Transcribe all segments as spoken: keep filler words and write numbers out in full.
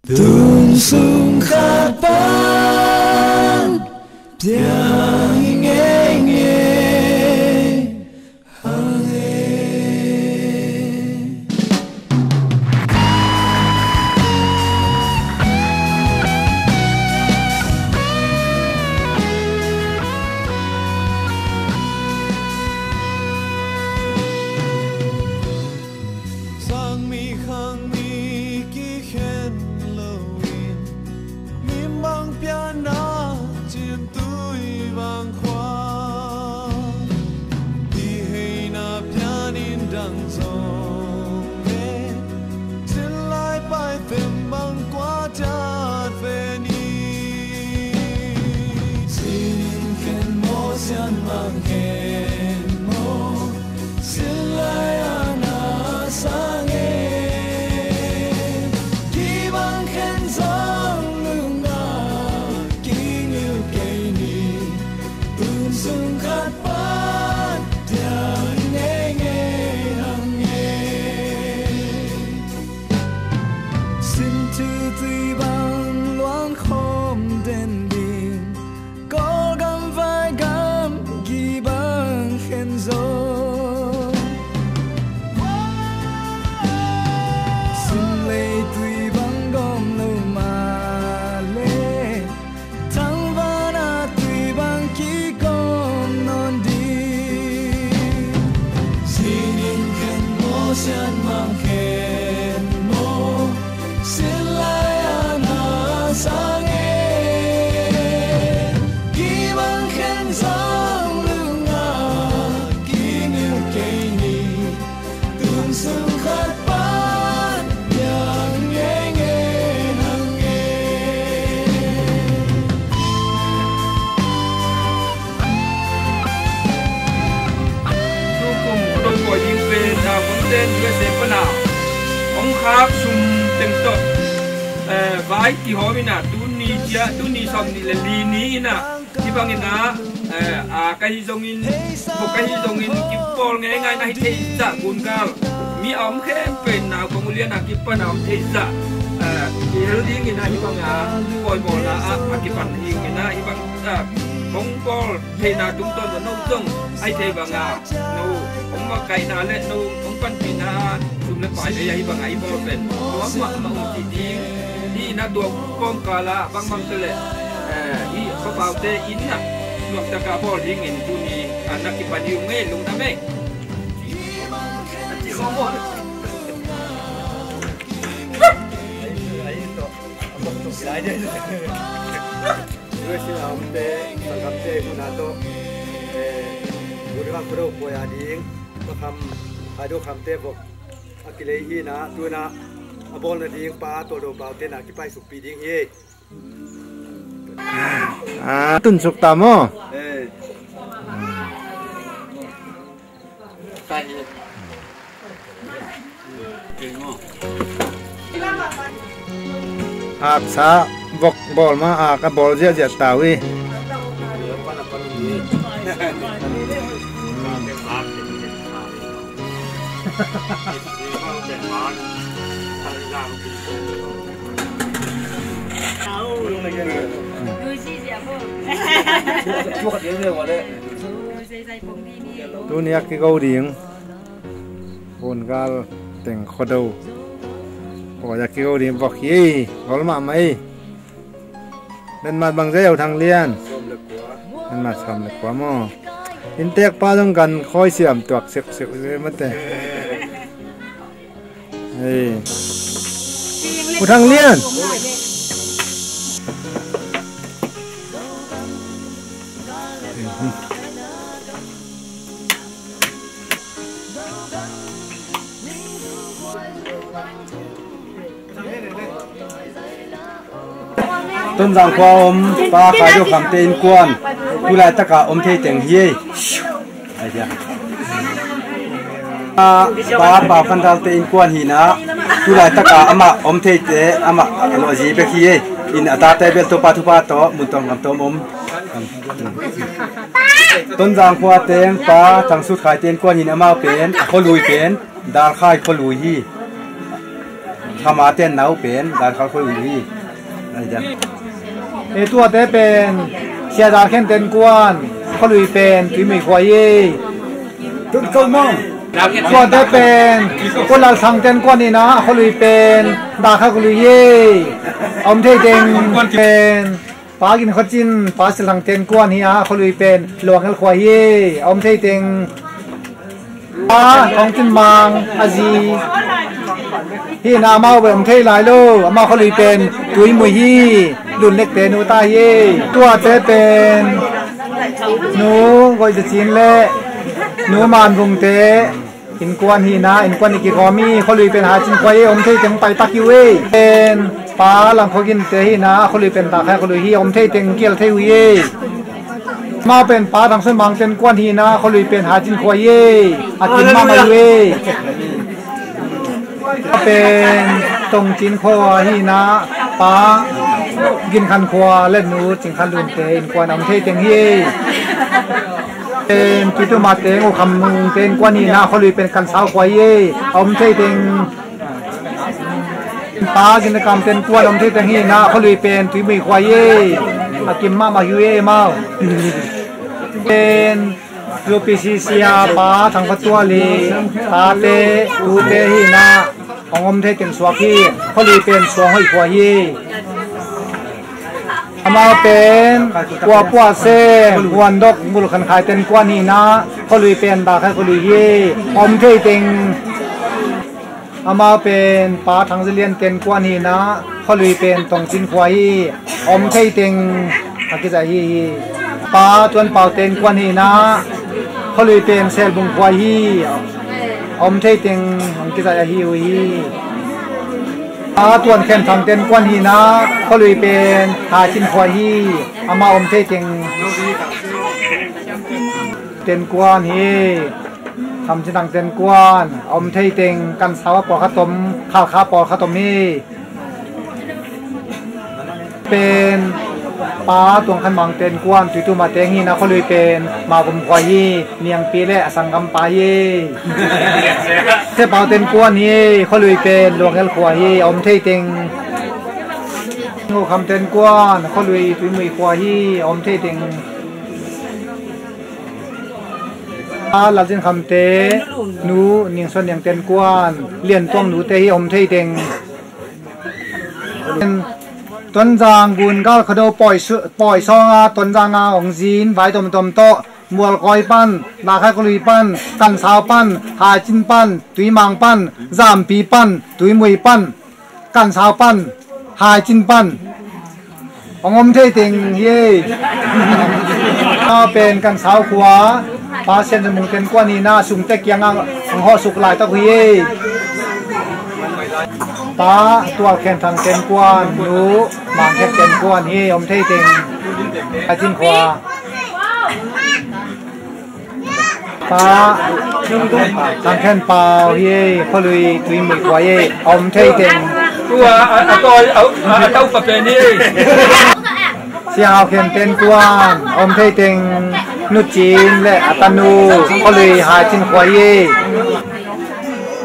Tun sung khat pan piang ngei ngei hang e. Sang mi khang mi kikhen lo in, mi bang pianna cin tui bang khua, i heina pian in dang zong le, cin lai pai tem bang kua ciat ve ni. Cinin khen maw, sian bang khen maw, cin lai a na sang e. Ki bang khen zong lungna kingil kei ni. Tun sung khat pan piang ngei ngei hang e. Sin thu tui bang luang khawm den ding, Kawlgam vaigam ki bang khen zaw. Sin lei tui bang gawm lo mah leh, thangvana tui bang kigawm nawn ding. Cinin khen maw, sian bang khen maw, cin lai a na sang e. Ki bang khen zong lungna kingil kei ni. Tun sung khat pan piang ngei ngei hang e. Tukum Khuado pawi ding pen naupangte'n U S A pana hong khak sum teng tawh, eh, vai kihawm in ah, tuni ciang, tuni sawmnih le li ni in ah, hih bangin ah, eh, a ka hih zongin, vok ka hih zongin kipawl ngeingai na hi thei zah, gungal mi a om khempeuh in naupang ulian a kipan a om thei zah, eh, kihel dingin ah hih banga pawibawlna ah a kipan hi ung in ah, hih bang, eh, hong pawl theihna tungtawn zong, no zong a hih thei banga no hong makaihna le no hong panpihna ah sum le pai bei a hih banga i bawl pen nuam mahmah ung cih ding. Hih in ah tua kawmkal ah bangbang te le, eh, hih papaute in ah nuamtak a bawl dingin tuni ah na kipan hi ung e, lungdam e. U S A a omte, sanggamte hun a tawh, eh, Gunga Khuado pawi a ding, Pakham, Khuado Khamte vok a kilei hi in ah, tu in ah a bawl nading Pa Tawldo Paute in ah kipaisukpih ding hi. Ah, tunsuk ta maw? Eh. Aksa vok bawl ma, ak a bawl ziahziah ta uh hi. Tuni a kigo ding Gungal teng Khuado pawi a kigo ding vok hi. Gol mahmah hi. Benmat bang zia uh, Thang Lian? Benmat sawm le kua maw? Innteek pa zong gan khawi siam tuak siuhsiuh hi mate. Hei. U Thang Lian. Tonzang khua om Pa Khai Do Khamte innkuan tu laitak a om thei teng hi ei. Ai dia. Pa, Pa Pau Khan Dal te innkuan hi in ah, tu laitak a amah om theite, amah a lawhzi bek hi ei. In a tate bel Topa thupha tawh mun tawm gam tawm om. Tonzang khua teng Pa Thang Sut Khai te innkuan hi in, amau pen a khualui pen Dal Khai khualui hi. Khama ten nau pen Dal Khal Khualui hi. Ai dan. E, tuate pen Sia Dal Khen Ten Kuan, Khualui pen Tuimui khua hi. Tuate pen Pu Lal Thang Ten Kuan hi na, Khualui pen Dal Khal Khualui hi. A om thei teng pen Pa Gin Khua Cin, Pa Sil Thang Ten Kuan hi a, Khualui pen Luangel khua hi. A om thei teng Pa Thawng Cin Mang a zi hi na, amau bel om thei lai lo, amau Khualui pen Tuimui hi. Lun Lek te nu ta hi. Tuate pen Nu Goi Za Cin le Nu Man Vung te innkuan hi na, innkuan i kigawm hi. Khualui pen Haicin khua hi, om thei teng pai tak hi uh ei. Pen Pa Lam Khua Gin te hi na, Khualui pen Dal Khal Khualui hi, om thei teng kial thei uh ei. Amau pen Pa Thang Sun Mang Ten Kuan hi na, Khualui pen Haicin khua hi ei. A kim mahmah uh ei. Pen Tong Cin khua hi na, Pa Gin Khan Khua le Nu Cing Khan Lun te innkuan, om thei teng hi ei. Pen Tuitum a teng U Kham Mung te innkuan hi na, Khualui pen Kansau khua hi ei. A om thei teng Pa Gin Kam Ten Kuan, om thei teng hi na, Khualui pen Tuimui khua hi ei. A kim mahmah uh ei amau. Pen U P C C a Pa Thang Khuat Tual hi, tate tute hi na, hong om thei teng suak hi. Khualui pen Suang Hoih khua hi. Amau pen Kua Pua Seng, Huan Dok, Mul Khan Khai Ten Kuan hi na, Khualui pen Dal Khal Khualui hi. Om thei teng Amau pen Pa Thang Za Lian Ten Kuan hi na, Khualui pen Tong Cin khua hi. Om thei teng a kizai hi hi. Pa Tuan Pau Ten Kuan hi na, Khualui pen Sel Bung khua hi. Om thei teng hong kizai ahi uh hi. Pa Tuan Khen Thang Ten Kuan hi na, Khualui pen Haicin khua hi. Amau om thei teng Ten Kuan hi. Tham Cin Thang Ten Kuan, a om thei teng Kansau a pawlkhat om, Khalkha pawlkhat om hi. Pen Pa Tuang Khan Mang Ten Kuan, Tuitum a teng hi na, Khualui pen Mavum khua hi. Niangpi le a sanggampa hi. Sepau Ten Kuan hi. Khualui pen Luangel khua hi. A om thei teng Ngo Kham Ten Kuan, Khualui Tuimui khua hi. A om thei teng Pa Lal Zin Kham te nu Ning Suan Niang Ten Kuan, Lian Tuang nu te hi. A om thei teng Tonzang Gun Gal Khuado pawi su-, pawi sawng a Tonzang a hong zin vai tomtom tawh, Mualkawi pan, Dal Khal Khualui pan, Kansau pan, Haicin pan, Tuimang pan, Zampi pan, Tuimui pan, Kansau pan, Haicin pan hong om thei teng hi. A pen Kansau khua Pa Sian Zan Mung Ten Kuan hi na, sungte kiangah hong hawh suk laitak uh hi. Pa Tual Khen Thang Ten Kuan, nu Mang Khet Ten Kuan hi. Om thei teng Haicin khua. Pa Thang Khen Pau hi. Khualui Tuimui khua hi. Om thei teng. Tua a, a tawi a, a, a tau pa pen hi. Sia Hau Khen Ten Kuan, om thei teng Nu Cin le a tanu, Khualui Haicin khua hi.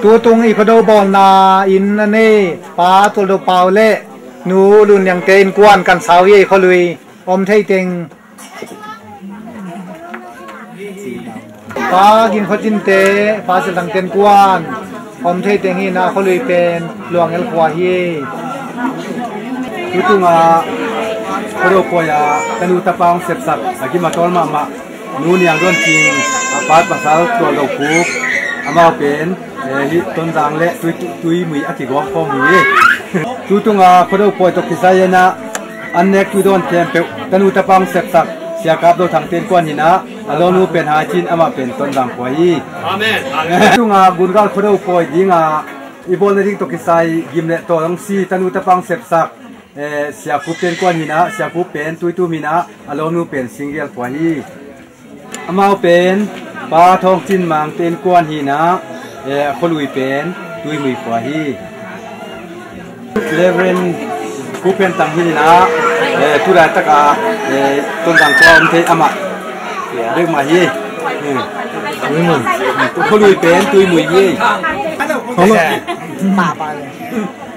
Tutung i Khuado bawlna inn a nei Pa Tual Do Pau le nu Lun Liang te innkuan Kansau hi. Khualui om thei teng Pa Gin Khua Cin te, Pa Sil Thang Ten Kuan, om thei teng hi na, Khualui pen Luangel khua hi. Tutung a Khuado pawi a tanu tapa hong sepsak a kim a tawl mahmah Nu Niang Dawn Cing, a pa pasal Tual Do Khup, amau pen eh, hih Tonzang le Tui, Tuimui a kigawm khawm uh hi. Tutung a Khuado pawi tawh kisai in ah an nek tui dawn khempeuh tanu tapa hong sepsak Sia Kap Do Thang Ten Kuan hi na, a lawmnu pen Haicin, amah pen Tonzang khua hi. Amen. Tutung a Gun Gal Khuado pawi ding a i bawlna ding tawh kisai gim le tawl hong si tanu tapa hong sepsak, eh, Sia Khup Ten Kuan hi na, Sia Khup pen Tuitum hi na, a lawmnu pen Singgel khua hi. Amau pen Pa Thawng Cin Mang Ten Kuan hi na, eh, Khualui pen Tuimui khua hi. Reverend Pu Pen Tang hi na, eh, tu laitak a, eh, Tonzang khua om thei amah bek mah hi. Hmm. Khualui pen Tuimui hi.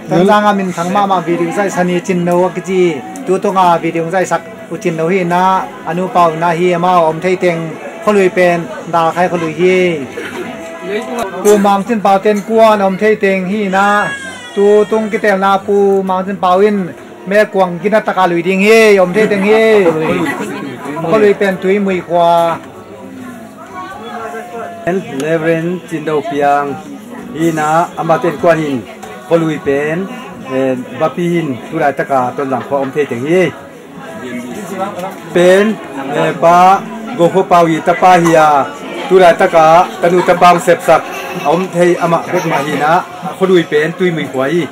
Tonzang a minthang mahmah video zaihsak ni Cin No a kici, tu tunga video zaihsak uh Cin No hi inah, a nupa uh inah hi, amau a om thei teng khualui pen Dalkhai khualui hi. Pu Mang Cin Pau Ten Kuan a om thei teng hi inah, tu tung kitelna Pu Mang Cin Pau in mekuang gina taka lui ding hi, om thei teng hi. Khualui pen Tuimui khua. Reverend Cin Do Piang hi inah, amah Ten Kuan in khualui pen, eh, Bapi in tu laitaka Tonzang khua om thei teng hi. Pen, eh, Pa Go Khua Pau i tapa hi a, tu laitaka tanu tapa hong sepsak a om thei amah bek mah hi inah, khualui pen Tuimui khua hi.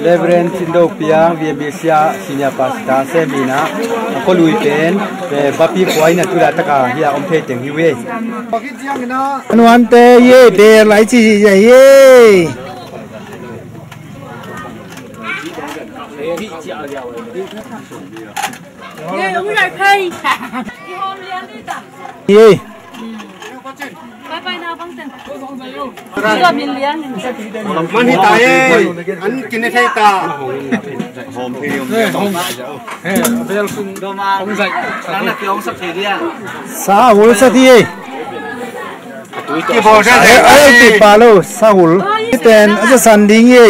Reverend Cin Do Piang, V M B C a Senior Pastor sem hi inah, a khualui pen, eh, Bapi khua in a tu laitaka hi a om thei teng hi uh hi. Nuante ye, te lai ci ya ye. Ye. Man hi ta e, an kine thei ta. Sahul sa ti e. Ki bol sa e, e, ti pa lo, sahul. Ten a sa san ding e.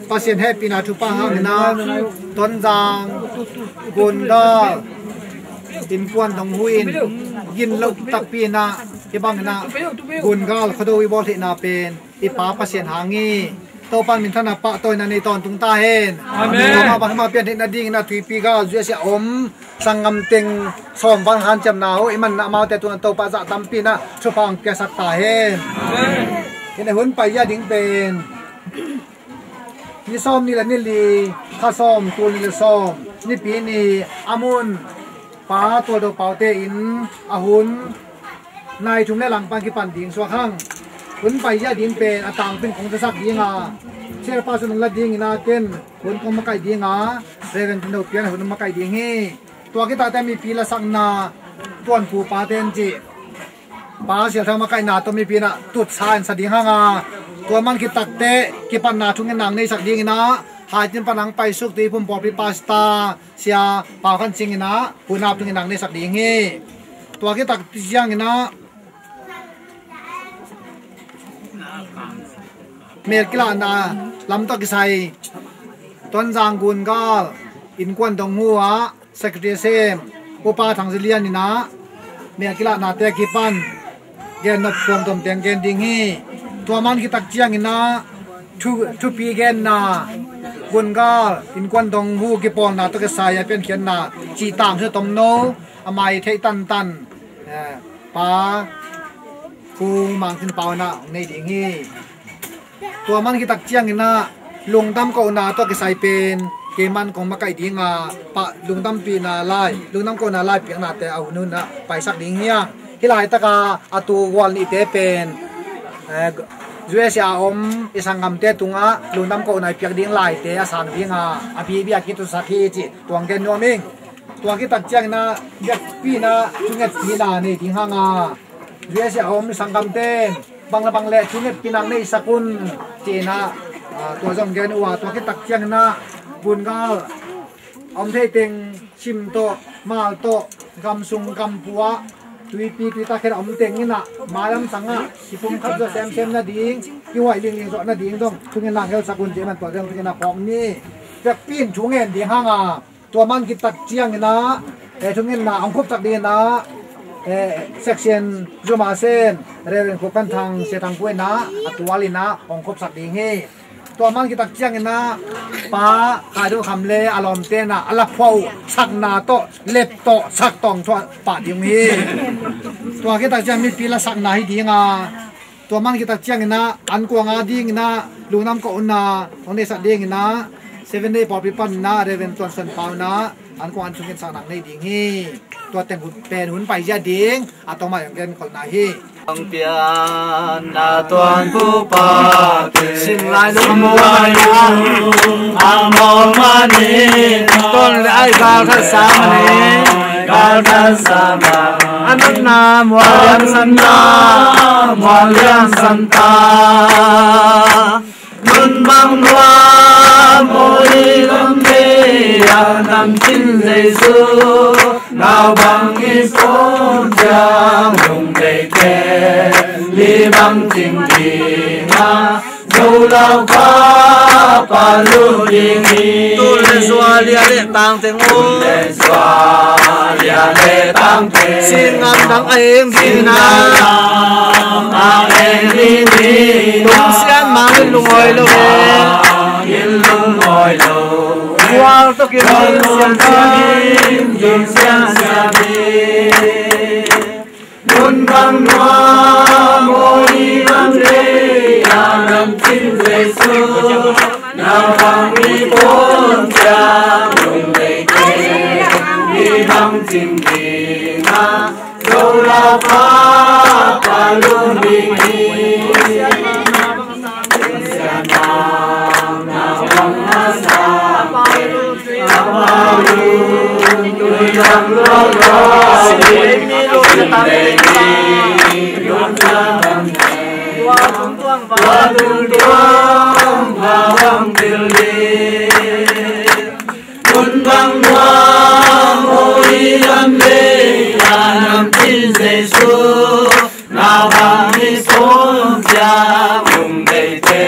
Pasian hehpihna thupha hang inah, Tonzang Gungal innkuan dong hu in gin lo takpi inah, hi bang inah Gungal Khuado i bawl theihna pen i Pa Pasian hang hi. Topa min thang a pahtawina nei tawntung ta hen. Amen. Topa bang hima pian theihna ding inah tuipi gal zuai sia om sanggam teng sawm val hanciamna uh i manna amaute tungah Topa zah tampi inah thupha hong piasak ta hen. Kei hun pai ya ding pen ni sawm ni le ni li, kha sawm, tul ni le sawm, nipi ni a mun Pa Tual Do Paute in a hun nai thum le langpan kipan ding suak hang. Hun pai ya ding pen a tangpin kong zasak ding a, chairperson hong la ding inah ken hun kong makaih ding a, Reverend Cin Do Piang in hun hong makaih ding hi. Tua kitakte mipi lasakna tuanpu pate in cih Pa Sial Thang makaihna tawh mipi inah tutsa in sa ding hang a, tua man kitakte kipatna thungetna hong neisak ding inah, Haitin pan hong paisuk Tuiphum pawlpi pastor Sia Pau Khan Cing inah hun a thungetna hong neisak ding hi. Tua kitak ciang inah mel kilahna lam tawh kisai Tonzang Gungal innkuan dong hu ah Secretary sem Upa Thang Zilian inah mel kilahnate kipan gen nop tuamtuam teng gen ding hi. Tua man kitak ciang inah thu, thupi genna, Gungal innkuan dong hu kipawlna tawh kisai a piankhiatna cih tangthu tomno a mai theih tantan, eh, Pa Pu Mang Cin Pau inah hong nei ding hi. Tua man kitak ciang inah lungdam kohna tawh kisai pen kei man kong makaih ding a, pa lungdampihna lai, lungdam kohna lai piaknate a hun hun ah paisak ding hi a. Hih laitaka a tu gual nihte pen, eh, U S A a om i sanggamte tungah lungdam kohna i piak ding laite a sang ding a, a bibia kitusak hi cih tuang gen nuam ing. Tua kitak ciang inah biakpi inah thungetpihna nei ding hang a, U S A a om i sanggamte bang le bang le thungetpihna neihsak un ci inah, ah, tua zong gen uh a, tua kitak ciang inah Gungal a om thei teng sim tawh, mal tawh, gam sung gam pua, tuipi tuita khen a om teng inah mailam sangah kipumkhat zawh semsem nading, kihuai lingling zawh nading zong thungetna gelsak un ci inah tua zong thungetna phawk ni. Biakpi in thungen ding hang a, tua man kitak ciang inah, eh, thungetna hong khupsak ding inah, eh, section zuma sem Reverend Khup Khan Thang, Sia Thang Pu inah a tual inah hong khupsak ding hi. Tua man kitak ciang inah Pa Kai Do Kham le a lawmte inah a laphua uh sakna tawh lep tawh sak tawng thuah pah ding hi. Tua kitak ciang mipi lasakna hi ding a, tua man kitak ciang inah an kuang a ding inah lungdam kohna hong neihsak ding inah Seven Day pawlpi pan inah Reverend Tuan Suan Pau inah An kong an sung ken sang nang nei ding hi. Tua teng hun pen hun pai zia ding a tong mai ang gen kol na hi. Ang pian na tuan pu pa te. Sim lai lung, sim lai lung, a mawng mani. Ton le ai gal khat sa mani. Gal khat sa mani. Anun na mual lian san ta. Mual lian san ta. Nun bang nuam aw i lam lei a nam cin Jesu, nau bang i pon ciang lung lei te li bang cing ding a, zo lau pa pa lu ding hi. Tu le zua lia le tang teng u. Tu le zua lia le tang teng. Singam dang a eng ding na. Singam dang a eng ding na. Tung sian mang in lungoi lo e. Mang in lungoi lo. Kual to kim ding sian sian. Kim ding sian sian. Nun bang nuam aw i lam lei a nam cin Jesu, nau bang i pon ciang lung lei te li bang cing ding a, zo lau pa pa lu ding hi. Hun bang nuam aw i lam lei a nam cin Jesu, nau bang i pon ciang lung lei te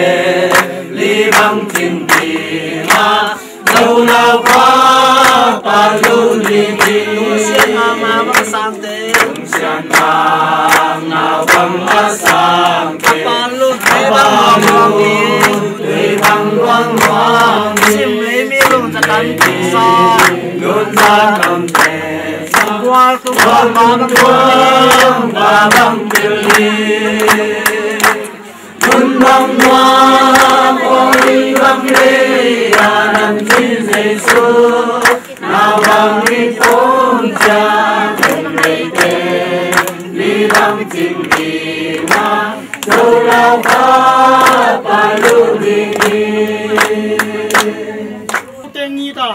li bang cing ding a, zo lau pa pa lu ding hi. Tung sian mang nau bang a sang te. Tung sian mang nau bang a sang te. A pa lu te bang luang ding. Tui bang luang luang ding. Sim lei mi lung za kan sa. Lung za kan te. Kual tung kual bang luang bang pil ding. Nun bang nuam aw i lam lei a nam cin Jesu, nau bang i pon ciang lung lei te li bang cing ding a, zo lau pa pa lu ding hi. Teng i ta.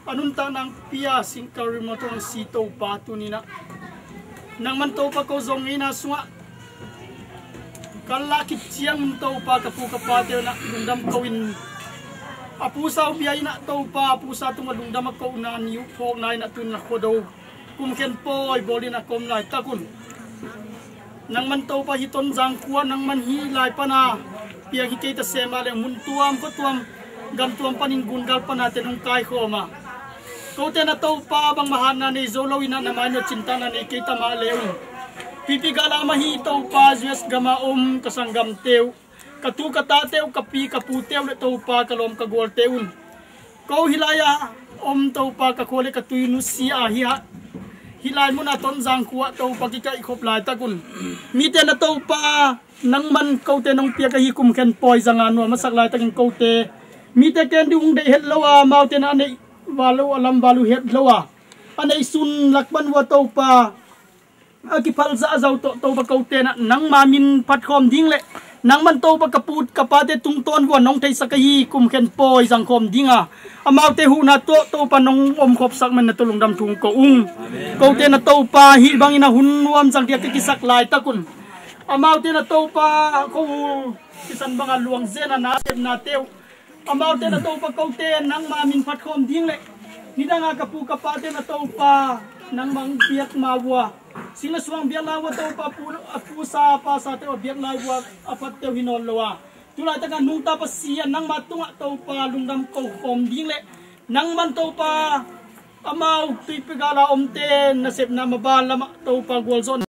A nuntak nang pia singkal rim a tong si Topa tuni-in ah, nangman Topa ko zong ngeina sungah kan lah khit ciang Topa ka pu ka pate uh in ah lungdam ko in, a pusa uh bia in ah Topa a pusa tungah lungdam a kohna ni uh phawkna in ah tun a khuado kum khen pawi bawl in a ka om laitak un. Nangman Topa hih Tonzang khua nangman hih lai pana piang hi kei ta se mah le, mun tuam khua tuam gam tuam panin gun gal pana te nong kaikhawm a, kote na Topa bangmah hatna nei zo lo in ah na mai nuah cintakna nei kei ta mah le un. Pipi gala mah hi Topa, U S gama om ka sanggamte uh, ka tu ka tate uh, ka pi ka pute uh le Topa ka lawm ka gualte un. Ko hih lai-ah om Topa ka khua le ka tui nusia ahi a, hih lai munah Tonzang khua Topa kikaihkhop laitak un. Mite na Topa nangman kote nong piak ahi kum khen pawi zanga nuam a sak laitakin kote mite ken ding hong deih het lo a, amaute na a neih val uh a lam val uh het lo a, a neih sun lak pan uh a Topa a kiphal zahzau tawh Topa kote na nangma min phatkhawm ding le nangman Topa ka pu ka pate tungtawn vua nong theisak ahi kum khen pawi zangkhawm dinga, amaute huhna tawh Topa nong omkhopsak man na tawh lungdam thu ko ung. Kote na Topa hih bangin a hun nuam zang dia ka kisak laitak un, amaute na Topa ko uh kisan banga luangzena na sepnate uh, amaute na Topa kote nangma min phatkhawm ding le nidanga ka pu ka pate na Topa nangma hong biak ma vua, sing le suang biak lai vua Topa pu, a pusa a pasate uh a biak lai vua a phatte uh hi nawn lo a, tu laitaka nungta Pasian nangma tungah Topa lungdam ko khawm ding le nangman Topa amau tuipi gala omte nasepna mabal lamah Topa gualzawhna